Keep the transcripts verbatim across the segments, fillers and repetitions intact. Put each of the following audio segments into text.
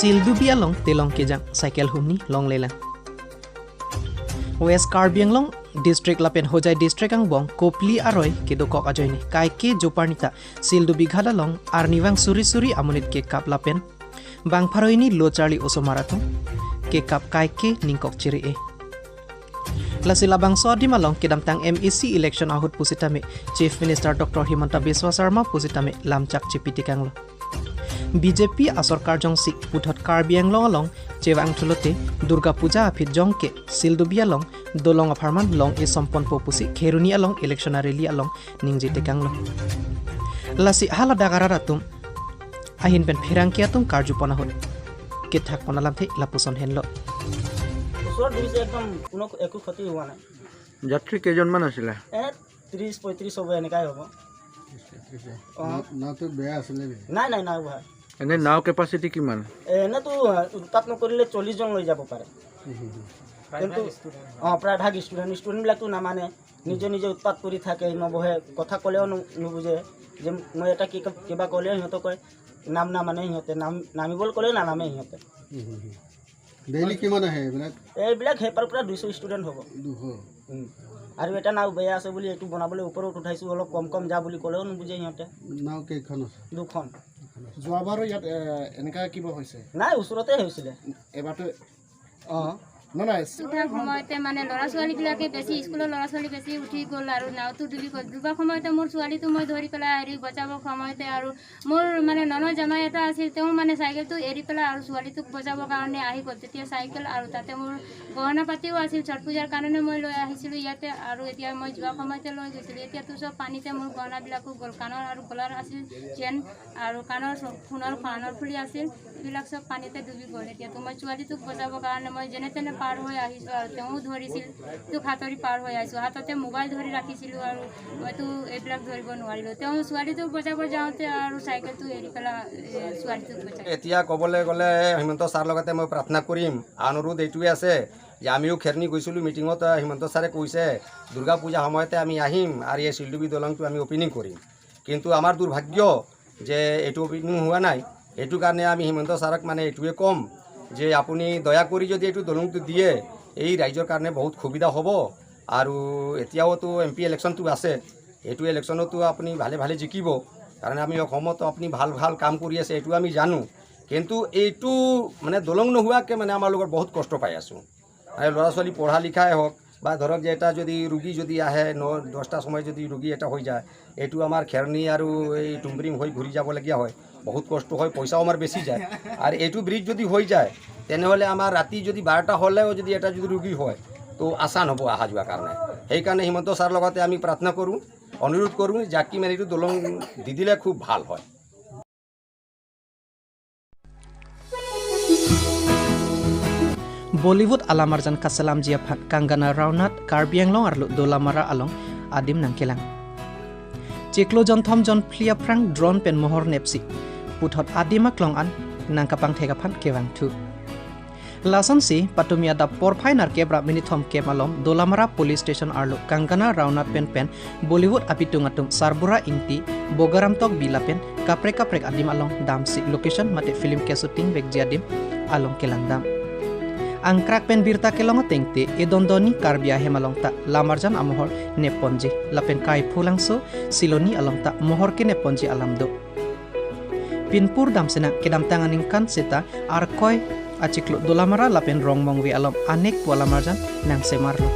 Sildubi along telong kejang cycle humni longlelang. West Karbi Anglong District lapen Hojai District angbong Kopili aroi kedokok ajoine kaike joparnita Sildubi ghat along arnivang suri suri amonit kekap lapen bang pharo hini lo charli osomar atum kekap kaike ningkok chiri-e. Lasi labangso adim along kedamtang M A C election ahut pusitame Chief Minister Doctor Himanta Biswa Sarma pusitame lamchak chipitikanglo. B J P asorkar jongsi puthot Karbi Anglong along chevang thulote Durga Puja aphi jongke Sildubi along dolong apharman long-e somponpo pusi Kheroni along election rally along ningjetekanglo. Lasi haladak arat atum ahin pen pherangke atum karjupon ahut kethakpon alamthe lapuson henlo. ওচৰত ধৰিছে, একদম কোনো একো ক্ষতি হোৱা নাই। যাত্ৰী কেইজনমান আছিলে? এ ত্ৰিশ পঁয়ত্ৰিশ হ'ব, এনেকাই হ'ব। অ। না-, নাওটো বেয়া আছিলে নেকি? নাই, নাই, নাই হোৱা। এনে নাও কেপাচিটি কিমান? এ, এনেতো, আ, উৎপাত নকৰিলে চল্লিশ জন লৈ যাব পাৰে। হুম, হুম, হুম। কিন্তু, অ, প্ৰায়ভাগ ষ্টুডেণ্ট, ষ্টুডেণ্টবিলাকতো নামানে, নিজে নিজে উৎপাত কৰি থাকে, নবহে, কথা ক'লেও নু-, নুবুজে। যে মই এটা কি ক-, কিবা ক'লেও সিহঁতে কয়, নাম নামানে সিহঁতে, নাম নামিবলৈ ক'লেও নানামে সিহঁতে। হুম, হুম, হুম। ডেইলি কিমান আহে এইবিলাক? এইবিলাক সেইপাৰ পৰা দুশ ষ্টুডেণ্ট হ'ব। দুশ? উম। আৰু এটা নাও বেয়া আছে বুলি এইটো বনাবলৈ ওপৰত উঠাইছোঁ, অলপ কম কম যা বুলি ক'লেও নুবুজে সিহঁতে। নাও কেইখন আছে? দুখন। যোৱাবাৰো ইয়াত, এ, এনেকা কিবা হৈছে? নাই, ওচৰতে হৈছিলে। এবাৰতো অ। নহয়, নহয়। উঠাৰ সময়তে মানে ল'ৰা ছোৱালীবিলাকে বেছি, স্কুলৰ ল'ৰা ছোৱালী বেছি উঠি গ'ল আৰু নাওটো ডুবি গ'ল। ডুবাৰ সময়তে মোৰ ছোৱালীটো মই ধৰি পেলাই হেৰি বচাবৰ সময়তে আৰু মোৰ মানে ননদ জামাই এটা আছিল, তেওঁ মানে চাইকেলটো এৰি পেলাই আৰু ছোৱালীটোক বচাবৰ কাৰণে আহি গ'ল। তেতিয়া চাইকেল আৰু তাতে মোৰ গহনা পাতিও আছিল, ছট পূজাৰ কাৰণে মই লৈ আহিছিলোঁ ইয়াতে। আৰু এতিয়া মই যোৱাৰ সময়তে লৈ গৈছিলোঁ, এতিয়াতো চব পানীতে মোৰ গহনাবিলাকো গ'ল। কাণৰ আৰু গলাৰ আছিল চেইন আৰু কাণৰ চ-, সোণৰ কাণৰ ফুলি আছিল, এইবিলাক চব পানীতে ডুবি গ'ল। এতিয়াতো মই ছোৱালীটোক বচাবৰ কাৰণে মই যেনে তেনে পাৰ হৈ আহিছোঁ আৰু তেওঁ ধৰিছিল, তোক হাতৰি পাৰ হৈ আহিছোঁ। হাততে মোবাইল ধৰি ৰাখিছিলোঁ আৰু মইতো এইবিলাক ধৰিব নোৱাৰিলোঁ। তেওঁ ছোৱালীটোক বচাব যাওঁতে আৰু চাইকেলটো এৰি পেলাই, এ, ছোৱালীটোক বচাই। এতিয়া ক'বলৈ গ'লে হিমন্ত ছাৰ লগতে মই প্ৰাৰ্থনা কৰিম, অনুৰোধ এইটোৱে আছে যে আমিও খেৰণি গৈছিলোঁ মিটিঙত, হিমন্ত ছাৰে কৈছে দুৰ্গা পূজা সময়তে আমি আহিম আৰু এই শিলডুবি দলংটো আমি অপেনিং কৰিম। কিন্তু আমাৰ দুৰ্ভাগ্য যে এইটো অপেনিং হোৱা নাই। এইটো কাৰণে আমি হিমন্ত ছাৰক মানে এইটোৱে ক'ম যে আপুনি দয়া কৰি যদি এইটো দলংটো দিয়ে, এই ৰাইজৰ কাৰণে বহুত সুবিধা হ'ব। আৰু এতিয়াওতো এম পি ইলেকশ্যনটো আছে, এইটো ইলেকশ্যনতো আপুনি ভালে ভালে জিকিব, কাৰণ আমি অসমত আপুনি ভাল ভাল কাম কৰি আছে, এইটো আমি জানো। কিন্তু এইটো মানে দলং নোহোৱাকৈ মানে আমাৰ লগত বহুত কষ্ট পাই আছোঁ। মানে ল'ৰা ছোৱালী পঢ়া লিখাই হওক বা ধৰক যে এটা যদি ৰোগী যদি আহে, ন দহটা সময় যদি ৰোগী এটা হৈ যায়, এইটো আমাৰ খেৰণি আৰু এই টুমব্ৰিং হৈ ঘূৰি যাবলগীয়া হয়, বহুত কষ্ট হয়, পইচাও আমাৰ বেছি যায়। আৰু এইটো ব্ৰিজ যদি হৈ যায়, তেনেহ'লে আমাৰ ৰাতি যদি বাৰটা হ'লেও যদি এটা যদি ৰোগী হয়, তো আচান হ'ব অহা যোৱাৰ কাৰণে। সেইকাৰণে হিমন্ত ছাৰ লগতে আমি প্ৰাৰ্থনা কৰোঁ, অনুৰোধ কৰোঁ, যাকি মানে এইটো দলং দি দিলে খুব ভাল হয়। Bollywood alamarjan kaselamji aphan Kangana Ranaut Karbi Anglong arlo Dolamara along adim nangkelang. Chiklo jonthom jonphli aphrang drone pen mohor nepsi puthot adim aklong an nangkapangthek aphan kevangthu. Lasonsi patumi adap porphai nerkep ra minit thomkep malom Dolamara Police Station arlo Kangana Ranaut pen pen Bollywood apitung atum Sarbura Ingti, Bogaram Tokbi lapen kaprek kaprek adim along damsi location mate film keshooting vekji adim along kelangdam. Angkrak pen birta kelong atengte edondoni Karbi ahem along ta lamarjan amohor nepponji lapen Kaiphulangso Siloni along ta mohor kenepponji alam do. Pinpur damsinang kedamtang aningkan seta Arkoi achiklo Dolamara lapen Rongmongve along anek pu alamarjan nangsemarlo.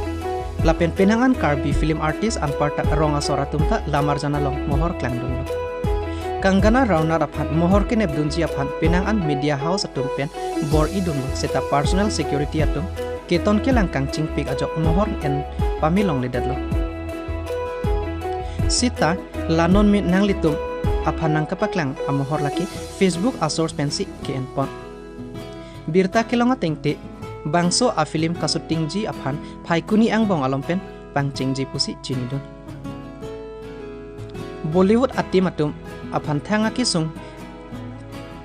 Lapen penang an Karbi film artist anparta rong asor atum ta lamarjan along mohor klangdunlo. Kangana Ranaut aphan mohor kenepdunji aphan penang an media house atum pen bor-idunlo seta personal security atum keton kelang kangchingpik ajok mohor en pame longledetlo. Seta la non me nanglitum aphan nangkapaklang amohor lake Facebook asource pensi ke-enpon. Birta kelong atengte bangso afilm kashootingji aphan Phaikuni angbong along pen pangchengji pusi chinidun. Bollywood atim atum aphan thang akesung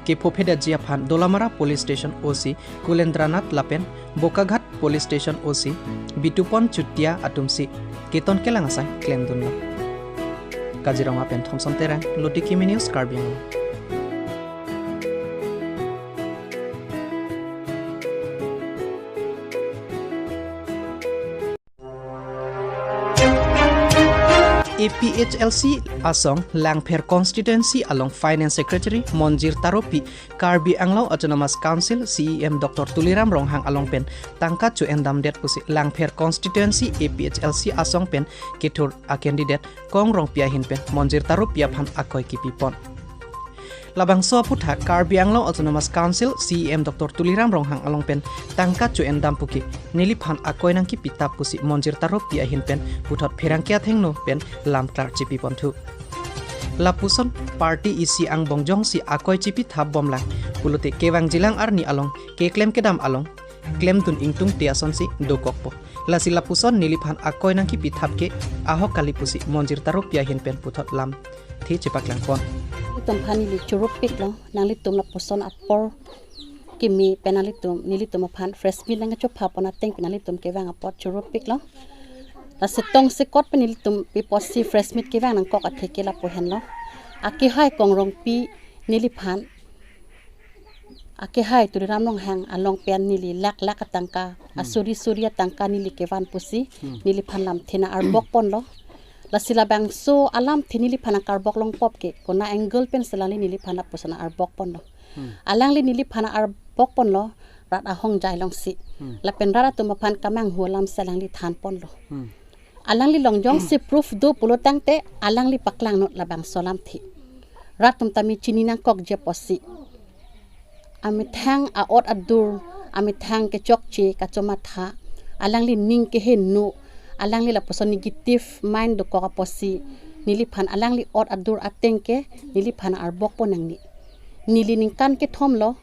kephophedaji aphan Dolamara Police Station O C Kulendranath lapen Bokaghat Police Station O C Bitupon Chutia atumsi keton kelang asai klemdunlo. Kaziranga pen Thomson Terang, Lotiki News, Karbi Anglong. A P H L C asong Langpher constituency along Finance Secretary Monjir Taropi, Karbi Anglong Autonomous Council C E M Doctor Tuliram Ronghang along pen tangka cho-endamdet pusi Langpher constituency A P H L C asong pen kethur a candidate Kong Rongpi ahin pen Monjir Taropi aphan akoi kipipon. Labangso aputhak Karbi Anglong Autonomous Council C E M Doctor Tuliram Ronghang along pen tangka cho-endam puke neliphan akoi nangkipitap pusi Monjir Taropi ahin pen puthot pherangke athengno pen lam klar chipiponthu. Lapuson party isi angbong jongsi akoi chipithap bomlang pulote kevangjilang arni along keklem kedam along klemdun ingtungte asonsi dokokpo. Lasi lapuson neliphan akoi nangkipithap ke ahok kali pusi Monjir Taropi ahin pen puthot lamthe chepaklangpon. Itum aphan neli chorupiklo, nanglitum lapuson apor kimi pen nanglitum, nelitum aphan press meet nangchophapon ateng pen nanglitum kevang apot chorupiklo. Lasi tongsekot pen nelitum pi apotsi press meet kevang nangkok atheke lapu henlo. Akehai Kong Rongpi neliphan, akehai Tuliram Ronghang along pen neli lakh lakh atangka, asuri suri atangka neli kevan pusi, neliphan lamthe nang-arbokponlo. Lasi labangso alamthe neliphan nang-arbok longpop ke, kona angle pensi alangli neliphan lapuson nang-arbokponlo. Alangli neliphan nang-arbokponlo, rat ahongjai alongsi. Lapen rat atum aphan kemanghu alamsi alangli thanponlo. Alangli along jongsi proof do pulo tangte alangli paklang non labangso alamthe. Rat atum tame chini nangkokji apotsi. Amethang a-ot adur, amethang kechokche kachomatha, alangli ning keheno, alangli lapuson negative mind dokok apotsi, neliphan alangli ot adur ateng ke, neliphan nang-arbokpon nangne. Neli ningkan kethomlo,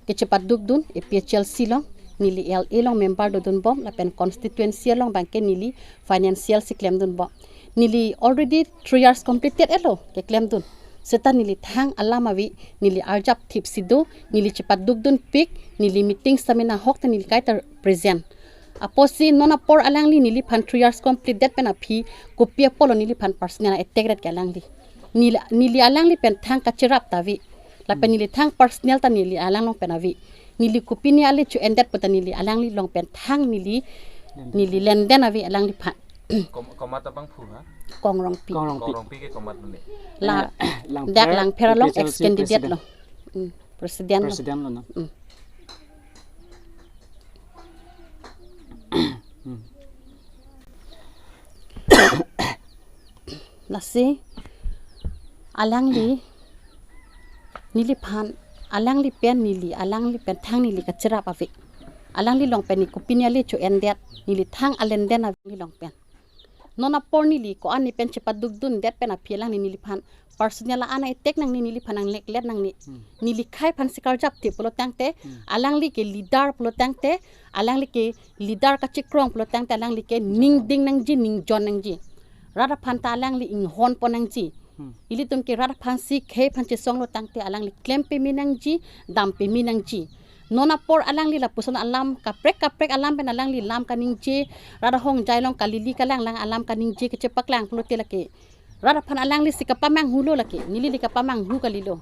kechepadukdun, A P H L C along, neli L A along member dodunbom, lapen constituency along abangke neli financial si klemdunbom. Neli already three years completed etlo, keklemdun. Seta neli thang alam ave, neli arjap thipsi do, neli chepadukdunpik, neli meeting seminar ahok ta neli kaita present. Apotsi non apor alangli neliphan three years completed pen aphi, kopi apotlo neliphan personal attack ret ke alangli. Neli, neli alangli pen thang kacherap ta ave. Lapen neli thang personal ta neli alang along pen ave. Neli kopine ale cho-endet pu ta neli alangli along pen thang neli, neli lenden ave alangliphan. Kom-, komat abangphu ha? Kong Rongpi. Kong Rongpi. Kong Rongpi ke komat mane? La, Langpher, dak Langpher along A P H L C ex candidate president. Lo. Hmm, president lo. President lo, no? Hmm. Hmm. Lasi alangli neliphan, alangli pen neli, alangli pen thang neli kacherap ave. Alangli along pen neli kopine ale cho-endet, neli thang alenden ave alangli along pen. Non apor neli ko-an ne pen chepadukdundet pen aphi alangli neliphan personal an attack nangne, neliphan nang-neglect nangne. Hmm. Neli khei aphansi karjap thip pulo tangte, hmm, alangli ke leader pulo tangte, alangli ke leader kachekrong pulo tangte, alangli ke ning ding nangji, ning jon nangji. Rat aphan ta alangli inghonpon nangji. Hmm. Ilitum ke rat aphansi khei aphan chesonglo tangte alangli klem peme nangji, dam peme nangji. Non apor alangli lapuson alam, kaprek kaprek alam pen alangli lam kaningje, rat ahongjai along kalili kalanglang alam kaningje kechepaklang pulote lake. Rat aphan alanglisi kapamanghulo lake, nelili kapamanghu kalilo.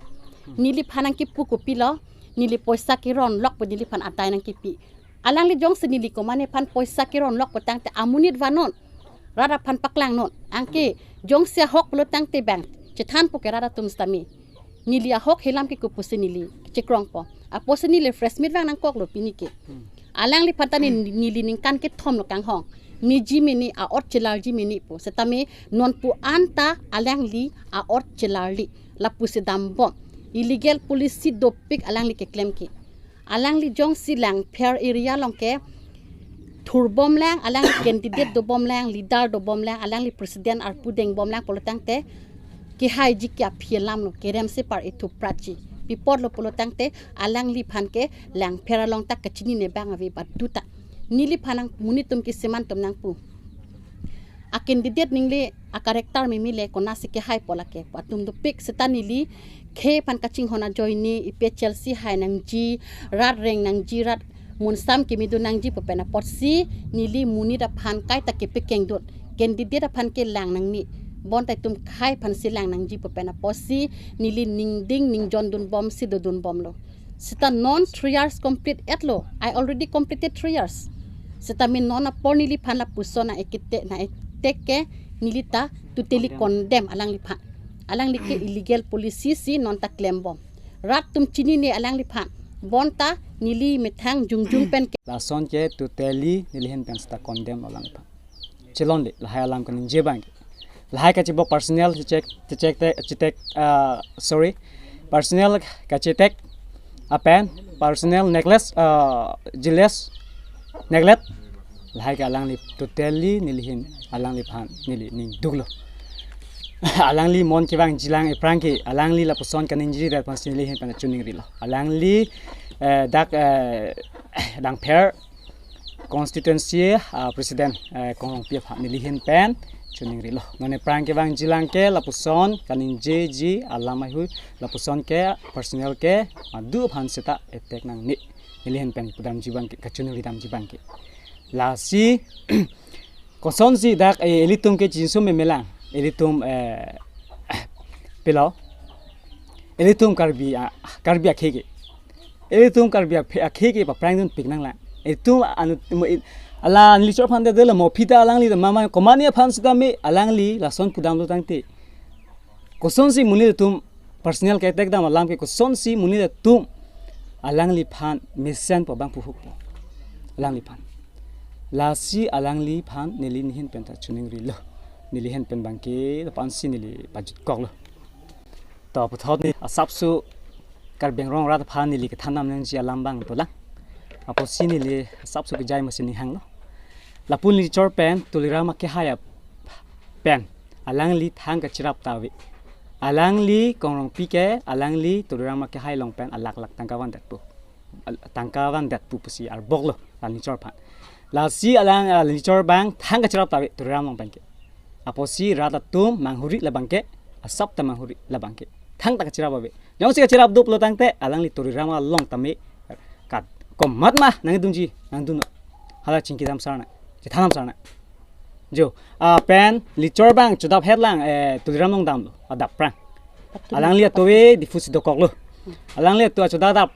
Neliphan nangkipu kopilo, neli poisa keronlok pu neliphan adai nangkipi. Alangli jongsi neli komatne aphan poisa keronlok pu tangte amonit vannon. Rat aphan paklangnon. Anke jongsi ahok pulo tangte bang chethanpo ke rat atum sitame. Neli ahok helam ke kopusi neli chekrongpo. Apotsi neli press meet vang nangkoklo pini ke. Hmm. Alangliphan ta ne neli ningkan kethomlo kanghong. Meji mene, a-ot chelarji mene pu. Sitame non pu anta alangli a-ot chelarli. Lapusi dambom. Illegal policy dopik alangli keklem ke. Alangli jongsi Langpher area along ke thurbomlang, alangli candidate dobomlang, leader dobomlang, alangli president arpu dengbomlang pulo tangte kehaiji ke aphi alamlo, kerem si par-i thupratji. Pi apotlo pulo tangte alangliphan ke Langpher along ta kachinine abang ave baduta. Neliphan nang monit atum ke siman atum nangpu. A-candidate ningle a-character mimi le konatsi kehaipo lake pu atum dopik seta neli khei aphan kachinghon ajoine A P H L C hai nangji, rat reng nangji, rat munsam kemedun nangji pu pen apotsi neli monit aphan kaita kepekengdun. Candidate aphan kelang nangne. Bonta itum khei aphansi lang nangji pu pen apotsi neli ning ding ning jon dunbomsi dodunbomlo. Seta non three years complete etlo. I already completed three years. Sitame non apor neliphan lapuson nang-ekete nang-etek ke neli ta totally condemn alangliphan. Alangli ke illegal policy si non ta klembom. Rat atum chinine alangliphan. Bonta neli methang jongjong pen ke. Lason ke totally nelihin pen seta condemn alangliphan. Chelongle, lahai alam kaningje abang ke. Lahai kachebok personal chechek, chechek te, chetek, ah, sorry. Personal kachetek apen, personal necklace, ah, jealous, neglect. Lahai ke alangli totally nelihin alangliphan neli ning duklo. Alangli mon kevangjilang aphrang ke, alangli lapuson kaningje det aphansi nelihin pen choningrilo. Alangli, eh, dak, eh, dangpher constituency, ah, president, eh, Kongrongpi aphan nelihin pen choningrilo. Non aphrang kevangjilang ke lapuson kaningjeji alam ahui, lapuson ke personal ke madu aphan seta attack nangne. Nelihin pen pudamji abang ke, kachoningridamji abang ke. Lasi kosonsi dak, eh, ilitum ke chinso memelang. Ilitum, eh, pilo. Ilitum Karbi, ah, Karbi akhei ke. Ilitum Karbi aphe-, akhei ke paphrangdunpik nanglang. Ilitum anu, mo-, il-, ala nelichor aphan de delo mo phita alangli de mama komane aphan sitame alangli lason pudamlo tangte. Kosonsi monit atum personal ke attack dam alam ke kosonsi monit atum alangliphan mesenpo abang puhukpo. Alangliphan. Lasi alangliphan neli nihin pen ta choningrilo. Nelihin pen abang ke lapu-ansi neli pajutkoklo. To puthot neli asapso Karbi Anglong rat aphan neli kethan dam nangji alam abang dolang. Apotsi neli asapso kejai masi ning hanglo. Lapu nelichor pen Tuliram akehai pen alangli thang kacherap ta ave. Alangli Kongrongpi ke alangli Tuliram akehai along pen alak lak tangka vandetpo. Al-, tangka vandetpo pusi arboklo la nelichor aphan. Lasi alang, ah, nelichor abang thang kacherap ta ave Tuliram along pen ke. Apotsi rat atum manghuri labang ke, asap ta manghuri labang ke. Thangta kacherap ave. Jongsi kacherap doplo tangte, alangli Tuliram along tame kat komat ma nangdunji, nangdun. Hala chingki dam sarna, chethan dam sarna. Jo, ah, pen nelichor abang chodap hetlang, eh, Tuliram along damlo, adap aphrang. Alangli atowe Diphu si dokoklo. Alangli ato achoda dap